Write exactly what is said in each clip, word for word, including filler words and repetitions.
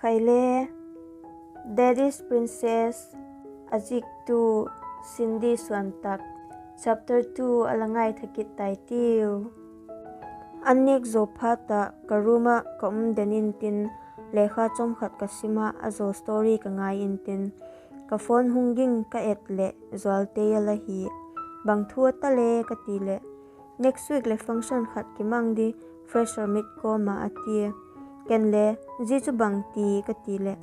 Kaile, Daddy's Princess, a ziktu Cindy Suantak, chapter two a la ngaitha kit tai tiu. An nêk zaw phat ah ka room ah ka um den intin, lekha chawm khat ka sim ah a zaw story ka ngai intin, ka phone hung ging ka et leh Zualte a la hi. Bang thu a ta le ka ti leh, next week leh function khat kimang di, fresher meet kawm ah a tia. Ken le, zia chu bangti ka ti leh,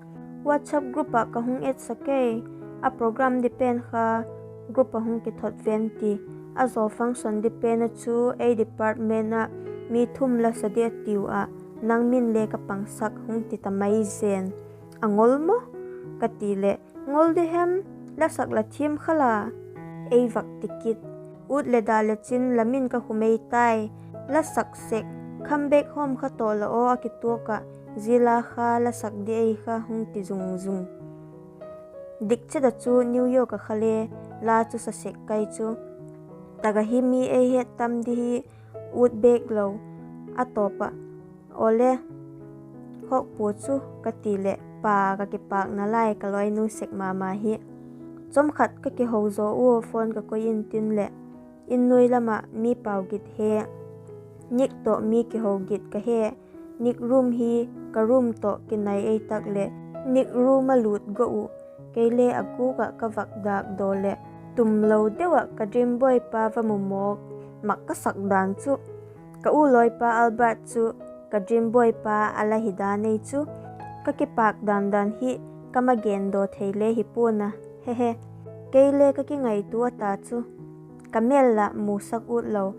WhatsApp group ah ka hung et sak ei, a program di pen kha group ah hung kithot ven ti, a zaw function di pen ah chu ei department ah mi thum la sa di a tiu ah, nang min le ka pangsak hung ti ta mai zen. A ngol maw? Ka ti leh, ngol di hem, la sak la thiam kha la, ei vak ti kit. Ut leh da le chin la min ka khum ei tai, la sak sek, kham bek hawm kha tawh la aw a kituak ah, zia la kha la sak di ei kha hung ti zung zung. Dik chet ah chu New York ah kha le la chu sa sek kai chu. Tak ah hi mi ei het tam di hi, ut bek lo, a tawp ah, awle, hawk pua chu ka ti leh pa ka kipâkna lai ka lawinu sek ma ma hi. Chawm khat ka kiho zaw ua phone ka koi intin leh, in nuai lam ah mi pau git he, Nick tawh mi kiho git ka he. Nick room hi ka room tawh kinai ei tak leh, Nick room a lût go uh, kei le a gûk ah ka vak dâk daw leh, tumlo deu ah ka dream boy pa va mu mawk, mak ka sak dan chu. Ka u lawipa Albert chu ka dream boy pa a la hi dan ei chu. Ka kipâk dan dan hi ka ma gen daw thei le hi pua'n a, hehe. Kei le ka kingaitua ta chu. Ka mêl la musak ut lo,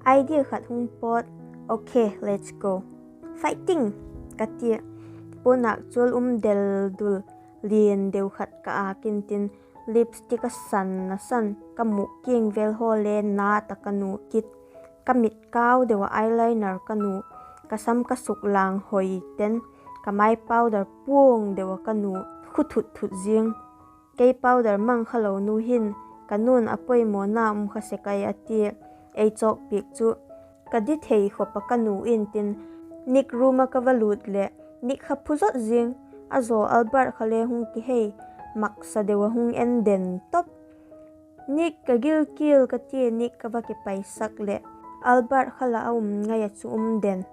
idea khat hung pawt, okay, let's go. Fighting! ka tia. Puanâk chual um del dul, lian deu khat ka âk intin, lipstick a san a san ka mûk kiang vel haw le nat ah ka nu kit. Ka mit kau deu ah eyeliner ka nu, ka sam ka suk lang hoi ten, ka mai powder puang deu ah ka nu, khu thut thut ziang. Kei powder mang kha lo nu hin, ka nu'n a poimawna um kha sek ai a tia, ei chawkpiak chu. Ka di thei khop ah ka nu intin, Nick room ah ka va lût leh, Nick kha phu zot ziang, a zaw Albert kha le hung kihei, maksa deu ah hung en den top. Nick ka gilkial ka tia, Nick ka va kipaisak leh, Albert kha la a um ngai ah chu um den.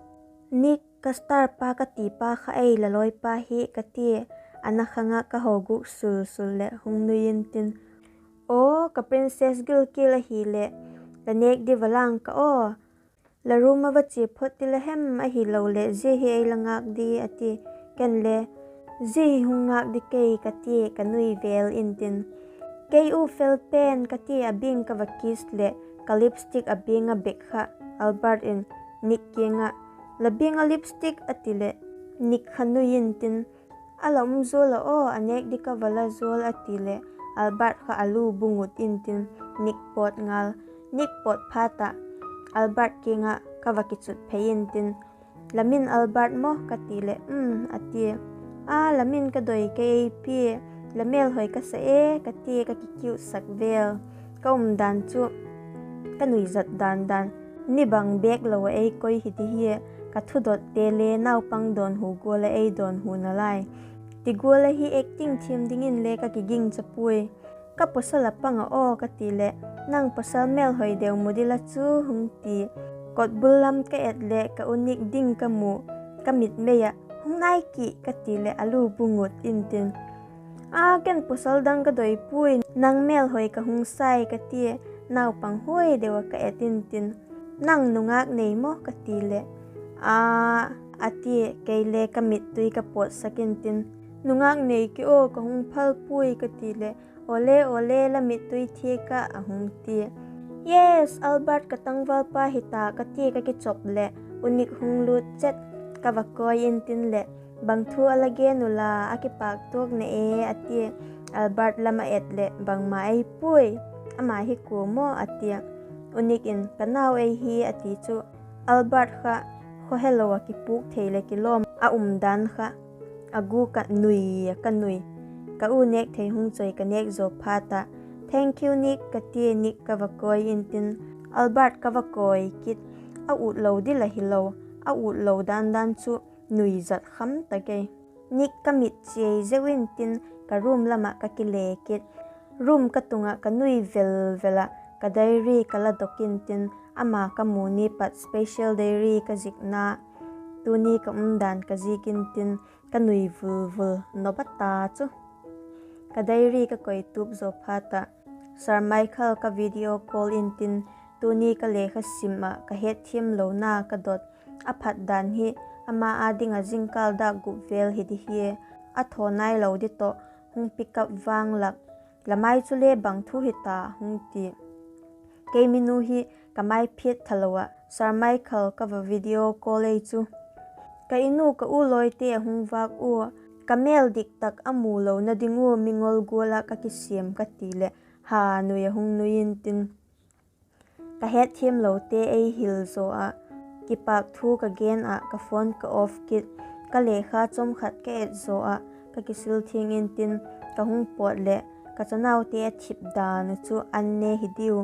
Nick, ka star pa ka ti pa kha ei la lawipa hi ka tia, a na khang ah ka ho gûk sul sul leh hung nui intin, aw, ka princess gilkial ahileh, la nêk di va lang ka aw. La room ah va chia phot ti la hem, ahiloleh zia hi ei la ngâk di a ti. Ken le, zia hi hung ngâk di kei ka tia ka nui vel intin, kei u fel pen ka tia a biang ka va kiss leh, ka lipstick a biang ah bek kha Albert in Nick kiang ah, la biang ah lipstick a ti leh, Nick kha nui intin, a la um zual a aw, a nêk di ka va la zual a ti leh, Albert kha a lu bu ngut intin, Nick pawt ngal. Nick pawt phat ah, Albert kiang ah ka va kichut phei intin, la min Albert maw ka ti leh, um a tia. A, la min ka doi kei ei pia, la mêlhoi ka sa e ka tia ka kikiusak vel. Ka umdan chu ka nuizat dan dan, ni bang bêk lo ah ei koi hi ti hia, ka thudotte le naupang dawnhu gual ah ei dawnhu nalai. Ti gual ahi, acting thiam dingin le ka kiging cha puai. Ka pawsal a pang ah aw ka ti leh, nang pawsal mêlhoi deu mu dil a chu hung ti. Kotbul lam ka et leh ka u Nick ding ka mu, ka mit mei ah hung nai ki ka ti leh a lu bu ngut intin, a, ken pawsal dang ka doi puai, nang mêlhoi ka hung sai ka tia, naupang huai deu ah ka et intin, nang nungâk nei maw ka ti leh, a, a tia, kei le ka mittui ka pawtsak intin, nungâk nei ki aw, ka hung phal puai ka ti leh, awle awle, la mittui thiak ah a hung tia. Yes, Albert ka tangvalpa hi ta ka tia ka kichop leh, u Nick hung lût chet, ka va kawi intin leh, bang thu a la gen u la, a kipâk tuak na e a tia. Albert lam a et leh, bangma ei puai, ama hi kua maw a tia. U Nick in ka nau ei hi a ti chu, Albert kha khawhelo ah kipûk thei leh kilawm a umdan kha, a gûk ah nui ah ka nui. Ka u nêk thei hung choi ka nêk zaw phat ah, thank you Nick ka tia, Nick ka va kawi intin, Albert ka va kawi kit. A ut lo dil ahilo, a ut lo dan dan chu nuizat kham ta kei. Nick ka mit chiai zeu intin ka room lam ah ka kile kit. Room ka tung ah ka nui vel vel ah ka diary ka la dok intin ama ka mu ni pat special diary ka zikna, tuni ka umdan ka zik intin ka nui vul vul nop a ta chu. Ka diary ka koi tup zaw phat ah Sir Michael ka video call intin tuni ka lekha sim ah ka hetthiamlona ka dot a phat dan hi ama â ding ah zingkâl dâk gup vel hi di hia, a thaw nailo di tawh hung pick up vang lak, la mai chu le bang thu hi ta hung ti. Kei minu hi ka mai phiat thalo ah Sir Michael ka va video call ei chu. Ka in u ka u lawite a hung vâk ua, ka mêl dik tak a mu lona ding ua mingol gual ah ka kisiam ka ti leh ha nui a hung nui intin ka hetthiamlote ei hil zaw ah, kipâk thu ka gen ah ka phone ka off kit. Ka lekha chawmkhat ka et zaw ah ka kisil thiang intin ka hung pawt leh ka chanaute a thip dan uh chu an ne hi diu.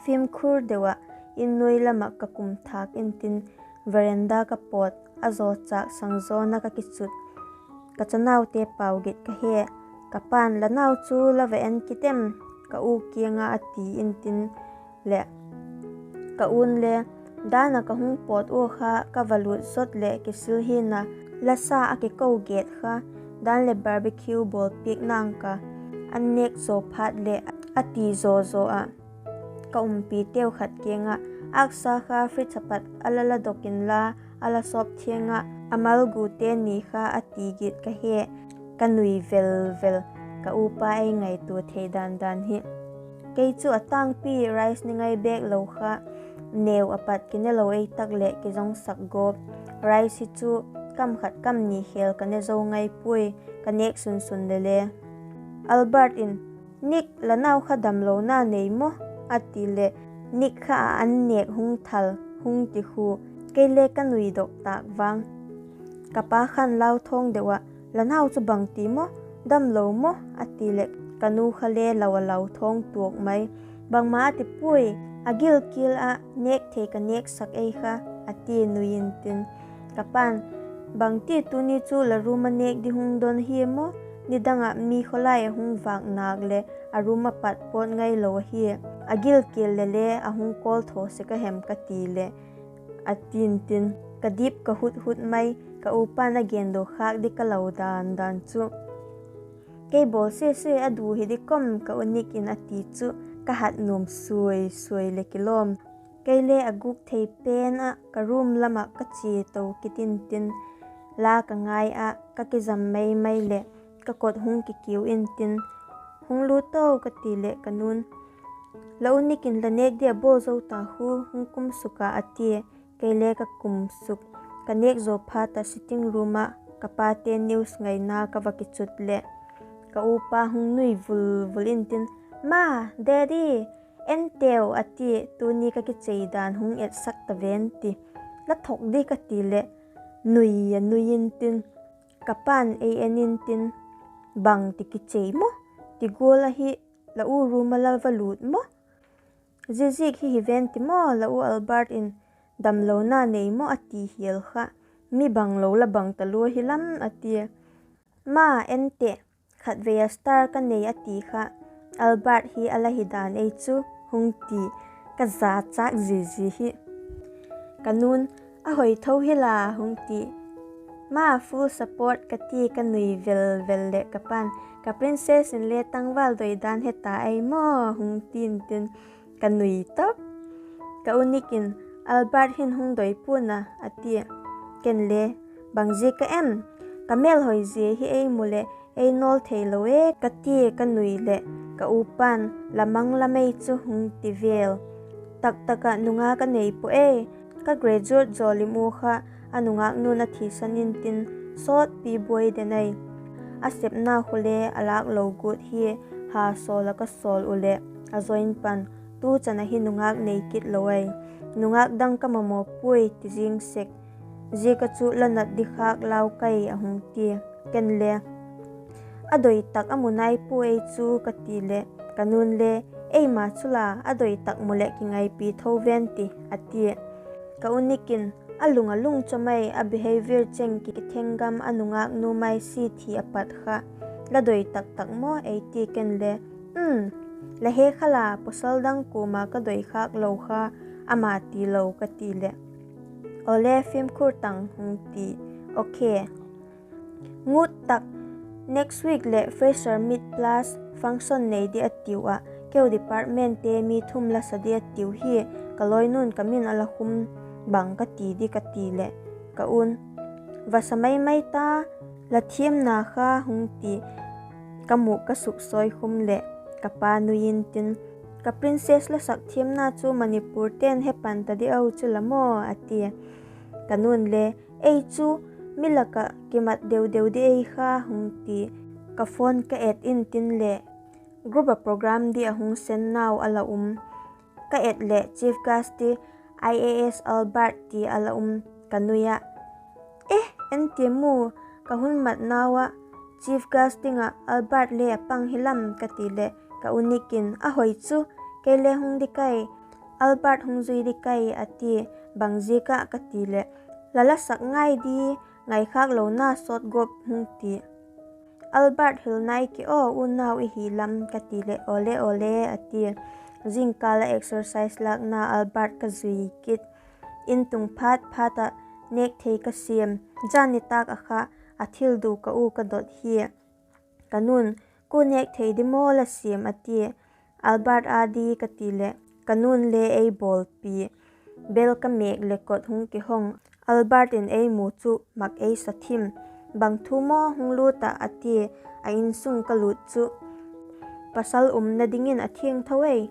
Fimkhur deu ah in nuai lam ah ka kum thâk intin veranda ka pawt a, zaw châk sang zawn ah ka kichut. Ka chanaute pau git ka he. Ka pa'n, la nau chu la va en kit em? Ka u kiang ah a ti intin leh ka u'n le, dan ah ka hung pawt ua kha ka va lût zot leh kisil hin a, la sa a kiko gêt kha, dan leh barbecue bawlpiak nang ka, an nêk zaw phat leh, a ti zaw zaw ah ka umpiteu khat kiang ah âksa kha fridge a pat a la la dok inla, a la sawp thiang ah a mal gute ni kha a ti git ka he. Ka nui vel vel, ka upa ei ngaitua thei dan dan hi. Kei chu a tângpi rice ne ngai bêk lo kha, neu a pat kine lo ei tak leh kizongsak gawp. Rice hi chu kam khat kam ni khêl ka ne zo ngai puai, ka nêk sun sun le le. Albert in, Nick, la nau kha damlona nei maw? a ti leh, Nick kha a an nêk hung thal hung ti khu, kei le ka nuidok tâk vang. Ka pa khan lau thawng deu ah, La nau chu bangti maw, damlo maw? a ti leh ka nu kha le lau a lau thawng tuak mai. Bangma a ti puai, a gilkial ah nêk thei ka nêksak ei kha, a ti nui intin. Ka pa'n, Bangti tuni chu la room a nêk di hung don hi maw? Nidang ah mi khawlai a hung vâk nâk leh a room a pat pawt ngailo ahi. A gilkial le le a hung kawl thaw sek a hem ka ti leh a ti intin, ka dip ka hut hut mai, ka upa'n a gen daw khâk di ka lau dan dan chu. Kei bawl se se a du hi di kam, ka u Nick in a ti chu ka hat nuam suai suai leh kilawm. Kei le a gûk thei pen ah ka room lam ah ka chia to kit intin, la ka ngai ah ka kizam mai mai leh ka kot hung kikiu intin, Hung lût to, ka ti leh ka nu'n, La u Nick in la nêk di a bawl zo ta khu, hung kum suk ah, a tia. Kei le ka kum suk. Ka nêk zaw phat ah sitting room ah ka pate news ngaina ka va kichut leh ka upa hung nui vul vul intin, Ma, Daddy, en teu, a tia. Tuni ka kichei dan hung etsak ta ven ti, La thok di, ka ti leh nui a nui intin, ka pa'n ei en intin, Bangti kichei maw? Ti gual ahi, la u room ah la va lût maw? Zia ziak hi hi ven ti maw, la u Albert in damlona nei maw a ti hial kha, mi banglo la bang talua hi lam, a tia. Ma, en teh, khatvei a star ka nei a ti kha, Albert hi a la hi dan ei chu, hung ti. Ka zachâk zia zia hi. Ka nu'n, A hoi tho hi la, hung ti. Ma, full support, ka ti ka nui vel vel leh ka pa'n, Ka princess in le tangval doi dan he ta ei maw, hung ti intin, ka nui top. Ka u Nick in, Albert hin hung doi pua'n a, a tia. Ken le, Bang ziak a em? Ka mêl hoi zia hi ei mu leh ei nawl theilo e, ka tia ka nui leh ka upa'n, La mang la mei chu, hung ti vel. Tak tak ah nungâk a nei puai e, ka graduate zaw lim ua kha a nungâk nu'n a thisan intin, sawtpi buai den ai. A sepna khu le a lâk lo guat hi, ha sawl ah ka sawl uh leh a zaw in pan, Tu chan ah hi nungâk nei kit lo ai. Nungâk dang ka mamaw puai, ti zing sek. Ziak ah chu la nat di khâk lau kai, a hung tia. Ken le, A doi tak a mu nai pua ei chu, ka ti leh ka nu'n le, Eima chu la, a doi tak mu leh kingaipi tho ven ti, a tia. Ka u Nick in, A lung a lungchaw mai, a behaviour cheng kithenggam a nungâknu Maisi thi a pat kha la doi tak tak maw ei ti ken le, Um, la he kha la, pawsal dang kuama ka doi khâk lo kha, ama ti lo ka ti leh, Awle, fimkhur tang, hung ti. Okay. Ngut tak, next week leh fresher meet plus function nei di a tiu ah, keu departmentte mi thum la sa di a tiu hi, ka lawinu'n ka min a la khum bang ka ti di ka ti leh, ka u'n, Va sa mai mai ta, la thiamna kha, hung ti. Ka mûk ka suksawi khum leh ka pa nui intin, Ka princess la sak thiamna chu Manipurte'n he pan ta di au chu la maw, a tia. Ka nu'n le, Ei chu mi lak ah kimat deu deu di ei kha, hung ti. Ka phone ka et intin leh group ah program di a hung send nau a la um. Ka et leh Chief Guest ti I A S Albert ti a la um. Ka nui ah, E, en ti mu, ka hun mat nau ah Chief Guest ding ah Albert le a pang hi lam, ka ti leh ka u nik in, A hoi chu, kei le hung di kai, Albert hung zui di kai, a ti. Bang ziak ah ka ti leh, La la sak ngai di, ngaikhâk lona sawt gop, hung ti. Albert hil nai ki aw, unau i hi lam, ka ti leh, Awle awle, a tia. Zingkâl ah exercise lâkna Albert ka zui kit. In tung phat phat ah nêkthei ka siam. Zan nitâk ah kha a thil du ka u ka dot hi. Ka nu'n, Kua nêkthei di maw la siam? a tia. Albert â di, ka ti leh ka nu'n le ei bawlpi. Bel ka mêk leh kot hung kihong. Albert in ei mu chu mak ei sa thim. Bang thu maw hung lût ah? a tia. A insung ka lût chu pasal umna dingin a thiangtho ei.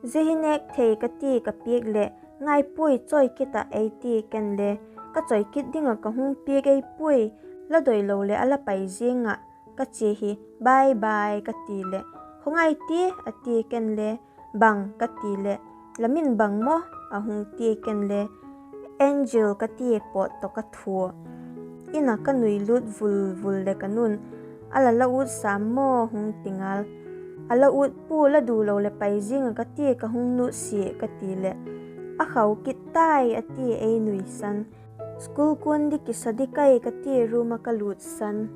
Zia hi nêkthei ka ti ka piak leh, Ngai puai, chawi kit ah, ei ti ken le, Ka chawi kit ding ah ka hung piak ei puai, la doilo leh a la pai ziang ah, ka chia hi, bye bye, ka ti leh, Khaw ngai ti, a ti ken le, Bang? ka ti leh, La min bang maw? a hung ti ken le, Angel ka ti, pawt tawh ka thua. In ah ka nui lût vul vul leh ka nu'n, A la la ut sam maw? hung ti ngal. A la ut pua, la dulo leh pai ziang ah ka ti, ka hung nutsia, ka ti leh, A khau kit tai, a ti ei nuisan. School kuan di kisa di kai, ka ti room ah ka lutsan.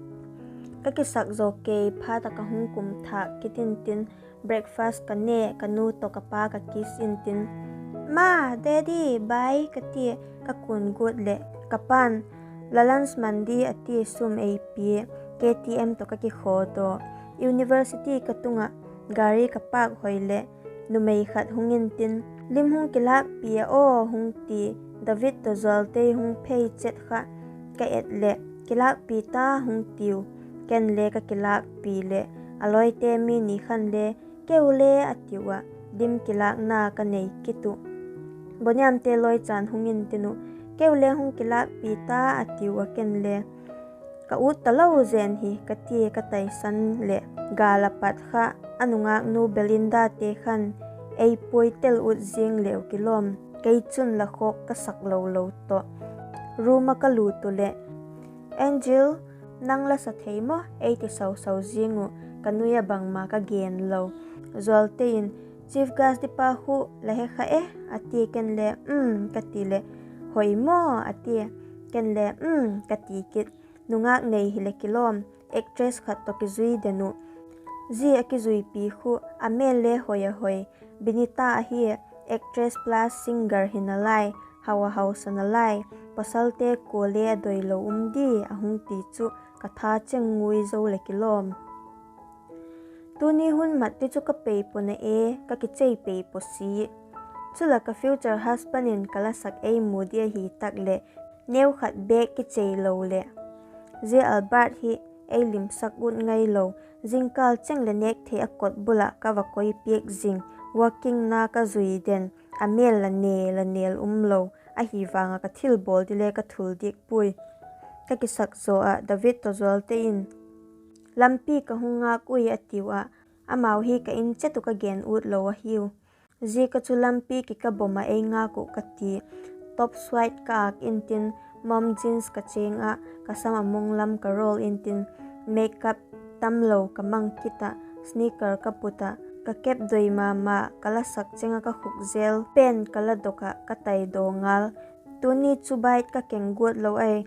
Ka kisak zaw kei phat ah ka hung kum thâk kit intin, breakfast ka ne, ka nu tawh ka pa ka kiss intin, Ma, Daddy, bye, ka tia, ka kuan guat leh ka pa'n, La lunch man di, a tia, sum ei pia, K T M tawh ka kikhawdaw. University ka tung ah gari ka park hoi leh numei khat hung intin, Lim hung kilâkpi a aw, hung ti, David tawh Zualte hung phei chet kha. Ka et leh, Kilâkpi ta, hung tiu. Ken le ka kilâkpi leh a lawite mi ni khan le, Keu le, a tiu ah, dim kilâkna ka nei kit uh. Boniamte lawi chan hung intin uh, Keu le hung kilâkpi ta, a tiu ah, ken le ka ut talo zen hi, ka tia ka taisan leh, gâl ah pat kha a nungâknu Belindate khan ei puai tel ut ziang leu kilawm, kei chun la khawk ka sak lo lo tawh. Room ah ka lût uh leh, Angel, nang la sa thei maw? ei ti sau sau ziang uh, ka nui ah bangma ka gen lo. Zualte in, Chief Guest dipa khu la he kha e, a tia, ken le, Um, ka ti leh, Hoi maw? a tia. Ken le, Um, ka ti kit. Nungâk nei hileh kilawm, actress khat tawh kizui den uh. Zia a kizuipi khu a mêl le hoi a hoi, Binita ahi, actress plus singer hi nalai, hau a hausa nalai, pawsalte kua le a doilo um di, a hung ti chu ka tha cheng ngui zo leh kilawm. Tuni hun mat ti chu ka pei pua na e, ka kichei pei pua si. Chuleh ka future husband in ka la sak ei mu di ahi tak leh, neu khat bêk kichei lo leh, zia Albert hi ei limsak ut ngailo, zingkâl cheng leh nêkthei a kot bul ah ka va koi piak zing, walking na ka zui den, a mêl la nêl la nêl um lo, ahi vang ah ka thilbawl di le ka thul diak puai. Ka kisak zaw ah David tawh Zualte in, Lampi ka hung ngâk ui, a tiu ah, amau hi ka in chet uh ka gen ut lo ahiu. Zia ka chu lampi kikabawm ah ei ngâk uh ka ti. Top suit ka âk intin, mom jeans ka chêng ah, ka sam a mong lam ka roll intin, makeup tamlo ka mang kit ah, sneaker ka put ah, ka kep doi ma ma, ka la sak cheng ah ka khuk zel pen ka la dok ah ka taidaw ngal. Tuni chu bike ka keng guat lo ai.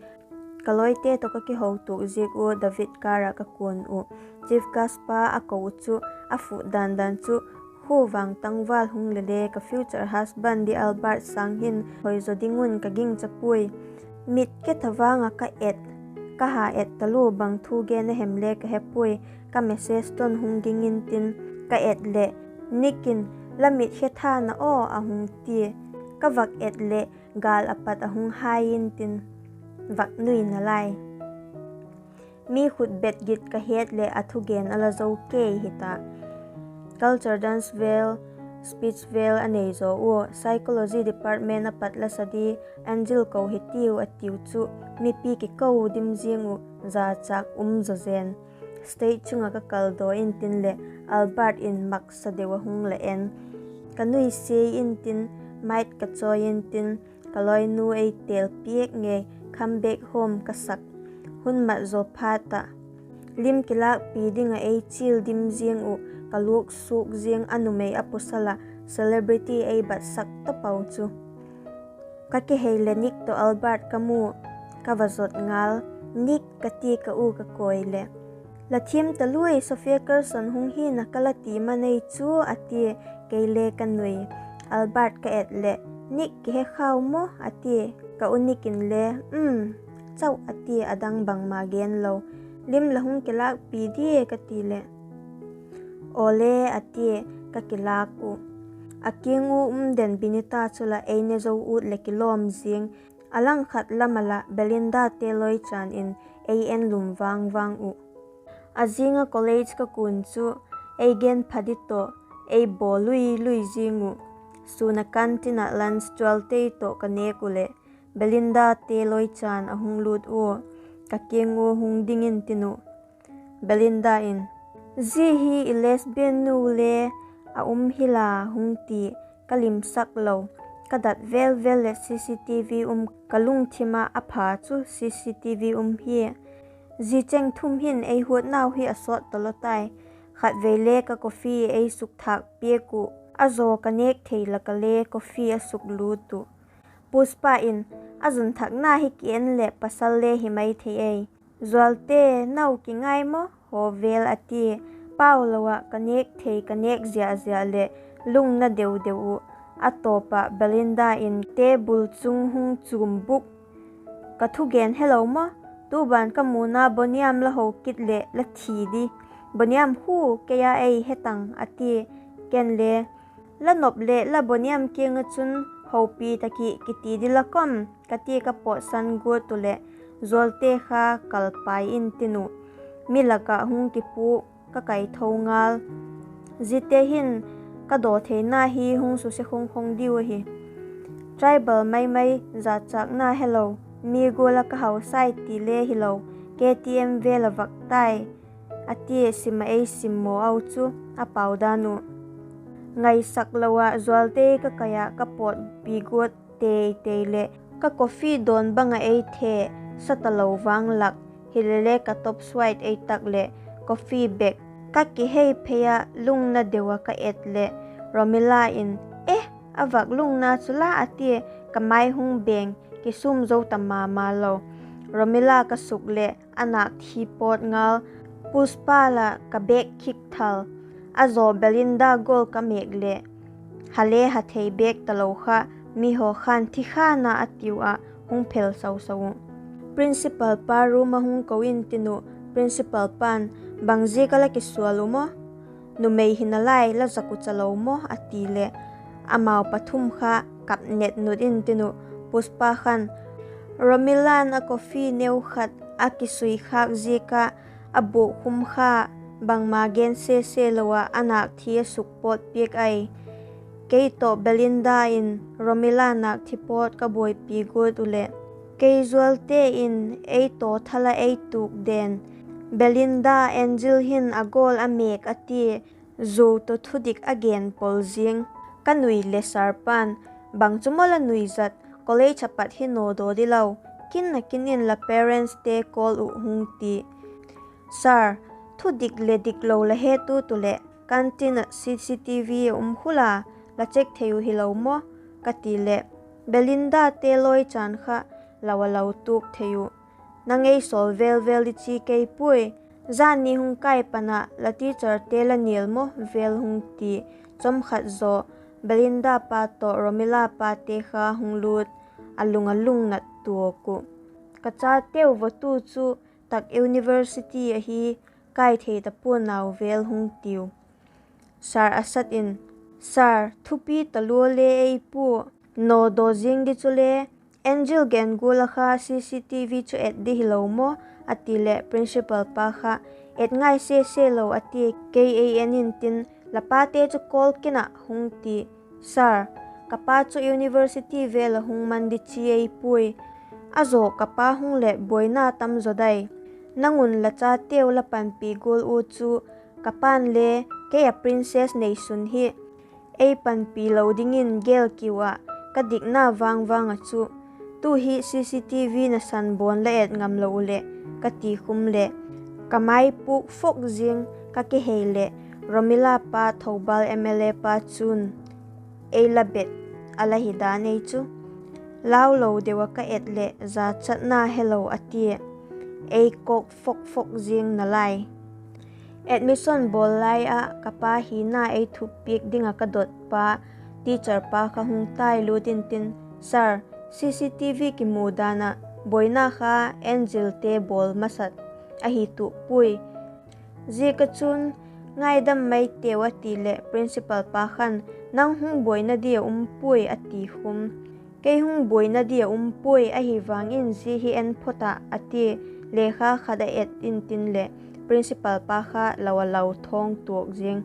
Ka lawite tawh ka kihotuak ziak ua David car ah ka kuan uh. Chief Guest pa a ko uh chu a fut dan dan chu, khu vang tangval hung le le ka future husband di Albert sâng hin hoi zaw ding un ka gingcha puai. Mit ke tha vang ah ka et, ka ha et talua bang thu gen a hem le ka he puai, ka message ton hung ging intin, ka et leh, Nick in, la mit khe tha na aw a hung tia, ka vak et leh, gâl a pat a hung hai intin, vak nui nalai. Mi khut bet git ka het leh a thugen a la zo kei hita. Culture, dance vel, speech vel a nei zaw ua, psychology department a pat la sa di, Angel ko hitiu a tiu chu, mipi kiko dim ziang uh, zachâk um zaw zen. Stage chung ah ka kaldaw intin leh, Albert in maksa deu a hung la en. Ka nuisiai intin, mic ka chawi intin, ka lawinu ei têl piak ngei, Come Back Home ka sak. Hun mat zaw phat ah, lim kilâkpi ding ah ei chial dim ziang uh, ka luak suak ziang a numei a pawsal ah celebrity ei batsak ta pau chu. Ka kihei leh Nick tawh Albert ka mu, ka va zot ngal, Nick ka ti ka u ka kawi leh, la thiam ta lui, Sofia Carson hung hi'n a ka la ti man ei chu a tia, kei le ka nui. Albert ka et leh, Nick kihe khau maw a tia, ka u Nick inle, Um, chau a tia a dang bangma gen lo. Lim la hung kilâkpi dia ka ti leh, Awle a tia, ka kilâk uh. A kiang ua um den Binita chu la ei ne zo ut leh kilawm ziang, a langkhat lam ah la Belindate lawi chan in ei en lum vang vang uh. A zing ah college ka kun chu ei gen pha di tawh ei bawl lui lui ziang uh. Sûn a canteen ah lunch Zualte tawh ka nêk uh leh Belindate lawi chan a hung lût ua, ka kiang ua hung ding intin uh, Belinda in, Zia hi i lesbian nu le a um hi la, hung ti, ka limsak lo. Ka dat vel vel leh C C T V um ka lungthim ah a pha chu C C T V um hi. Zia cheng thum hin ei huatnau hi a sawt talo tai. Khatvei le ka coffee ei sukthâk piak uh, a zaw ka nêk thei lak ah le coffee a suklut uh. Puspa in, A zun thakna hi ki en leh pasal le hi mai thei ei. Zualte, nau kingai maw? Haw vel a tia, pau lo ah ka nêk thei ka nêk zia zia leh lungna deu deu uh. A tawp ah Belinda in table chung hung chum buk, Ka thugen helo maw? Tu ban ka muna Boniam la ho kit leh la thi di. Boniam khu kei a ei he tang a tia. Ken le, La nop leh la Boniam kiang ah chun hopi tak hi kiti di la kam, ka tia ka pawtsan guat uh leh Zualte kha kalpai intin uh, mi lak ah hung kipuak ka kaitho ngal. Ziate hin ka dawtheina hi hung suse khong khong diu ahi. Tribal mai mai, zachâkna helo, mi gual ah ka hausai ti le hilo, K T M vel ah vak tai, a tia sim ah ei simmaw au chu a pau dan uh. Ngaisak lo ah Zualte ka kai ah ka pawtpi guat tei tei leh ka coffee dawn bang ah ei the sa talo vang lak, hilele ka top suai ei tak leh coffee bek ka kihei phei ah lungna deu ah ka et leh Romila in, E, a vak lungna chu la, a tia ka mai hung beng, kisûm zo ta ma ma lo. Romila ka suk leh a nâk thi pawt ngal. Puspa la ka bêk khik thal, a zaw Belinda gual ka mêk leh, Ha le ha thei bêk talo kha, mi haw khan thi khan a, a tiu ah hung phel sau sau uh. Principal pa room ah hung ko intin uh, Principal pa'n, Bang ziak ah la kisual u maw? Numei hi nalai la zak uh chalo maw? a ti leh, amau pathum kha kap net nut intin uh, Puspa khan, Romila'n a coffee neu khat a kisui khâk ziak ah a buak khum kha, bangma gen se se lo ah a nâk thi a suk pawt piak ai. Kei tawh Belinda in Romila nâk thi pawt ka buaipi guat uh leh, Kei Zualte in ei taw thal ah ei tuk den, Belinda, Angel hin a gual a mêk a tia, zuau tawh thudik a gen pol ziang. Ka nui leh sir pa'n, Bang chu maw la nuizat, college ah pat hi nawdaw di lo, kin a kin in la parentste call uh, hung ti. Sir, thudik leh diklo la het ut uh leh canteen ah C C T V a um khul a, la check thei uh hilo maw? ka ti leh, Belindate lawichan kha lau a lau tuak thei uh. Nang ei sawl vel vel di chi kei puai. Zani hung kai pan ah la teacherte la nial maw vel hung ti. Chomkhat zaw Belinda pa tawh Romila pate kha hung lût, a lung a lungnat tuak uh. Ka chateu vawtu chu tak university ahi, kai thei ta pua'n au vel hung tiu. Sir Asad in, Sir, thupi talua le ei pua, nawdaw ziang di chule, Angel gen gual a kha C C T V chu et di hilo maw, a ti leh principal pa kha, Et ngai se se lo, a tia, kei ei en intin, La pate chu call kin ah, hung ti. Sir, ka pa chu university vel a hung man di chi ei puai. A zaw ka pa hung leh buaina tam zaw dai. Nang un la chateu la panpi gual ua chu, ka pa'n le kei a princess neisun hi ei panpi lo dingin gel kiu ah, ka dikna vang vang ah chu. Tu hi C C T V nasan bawn la et ngam lo uh leh, ka ti khum leh, ka mai puk fok ziang, ka kihei leh, Romila pa Thoubal M L A pa chun, Ei la bet a la hi dan ei chu. Lau lo deu ah ka et leh zachatna helo a tia, ei kawk fok fok ziang nalai. Admission bawl lai ah ka pa hina ei thuppiak ding ah ka dot pa, teacher pa kha hung tai lut intin, Sir, C C T V kimu dan ah buaina kha Angelte bawl masat ahi tuak puai. Ziak a chun ngaidam mai teu, a ti leh principal pa khan, Nang hung buaina dia um puai, a ti khum. Kei hung buaina dia um puai, ahi vang in zia hi en phot ah, a tia, lekha khat a et intin leh principal pa kha lau a lau thawng tuak ziang.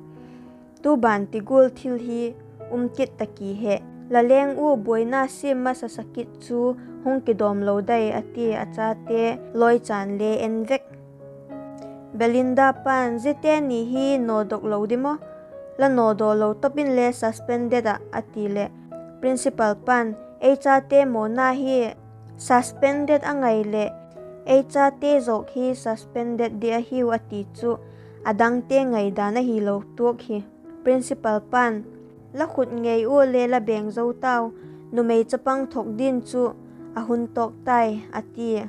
Tu ban ti gual thil hi um kit ta ki he. La leng ua buaina siam masa sa kit chu hung kidawm lo dai, a tia, a chate lawichan le en vek. Belinda pa'n, Ziate ni hi nawdok lo di maw? La nawdaw lo top inle suspended ah, a ti leh principal pa'n, Ei chate mawna hi suspended a ngai leh, ei chate zawk hi suspended di ahiu, a ti chu a dangte ngaidan ahilo tuak hi. Principal pa'n, La khut ngei ua le la beng zo tau, numei chapang thok din chu a hun tawk tai, a tia.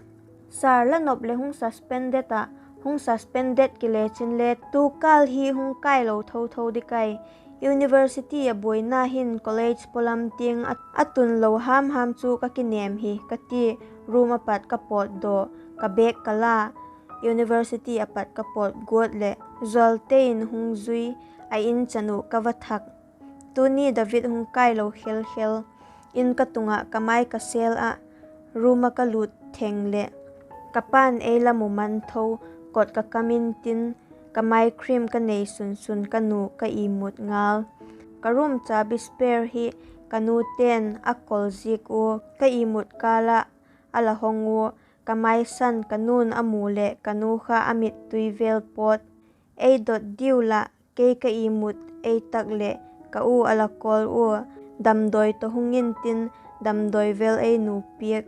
Sir, la nop leh hung suspended ah, hung suspended kile chin le tu kâl hi hung kai lo tho tho di kai. University ah buaina hin college pawlam tiang a, a tun lo ham ham chu ka kinêm hi, ka tia, room a pat ka pawtdaw, ka bag ka la, university a pat ka pawt guat leh zualte in hung zui, a in chan uh ka va thak. Tuni David hung kai lo khel khel, in ka tung ah ka mai ka sel ah, room ah ka lût theng leh, ka pa'n ei la mu man tho, kot ka kam intin, ka mai cream ka nei sun sun ka nu ka imut ngal. Ka room chabi spare hi ka nute'n a kol ziak ua, ka imut kâl ah a la hong ua, ka mai san ka nu'n a mu leh ka nu kha a mittui vel pawt. Ei dot diu lah, kei ka imut ei tak leh ka u a la kawl ua, damdawi tawh hung intin, damdawi vel ei nu piak.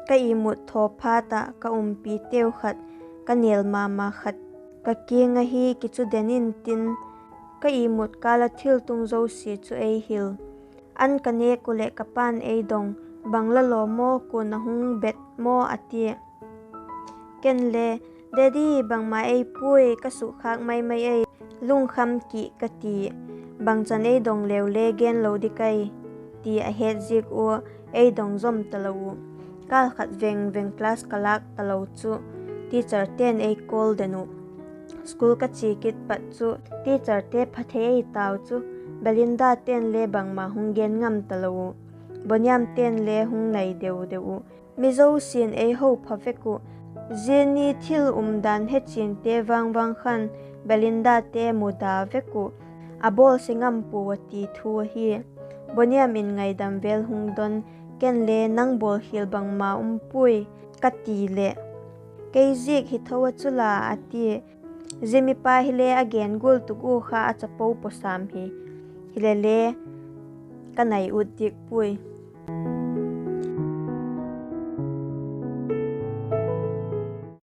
Ka imut thaw phat ah ka umpiteu khat, ka nêl ma ma khat ka kiang ahi kichu den intin, ka imut kâl ah thiltung zosia chu ei hil. An ka nêk uh leh ka pa'n ei dong, Bang la lawm maw, kua'n a hung bet maw? a tia. Ken le, Daddy, bangma ei puai, ka sukkhâk mai mai ei, lungkham ki, ka ti. Bangchan ei dong leu le gen lo di kai, ti a het ziak ua ei dong zom talo uh. Kâl khat veng veng class ka lâk talo chu teacherte'n ei kawl den uh. School ka chia kit pat chu teacherte pha thei ei tau chu, Belindate'n le bangma hung gen ngam talo uh. Boniamte'n le hung nai deu deu uh. Mi zosia'n ei ho pha vek uh. Zia ni thil umdan hechiante vang vang khan Belindate muda vek uh. A bawlse ngam pua a ti thu ahi. Boniam in ngaidam vel hung don, ken le, Nang bawlkhial bangma um puai, ka ti leh, Kei ziak hi tho a chu la, a tia. Zia mipa hile a gen gual tuk ua kha a chapo pawsam hi. Hilele ka nai ut diak puai.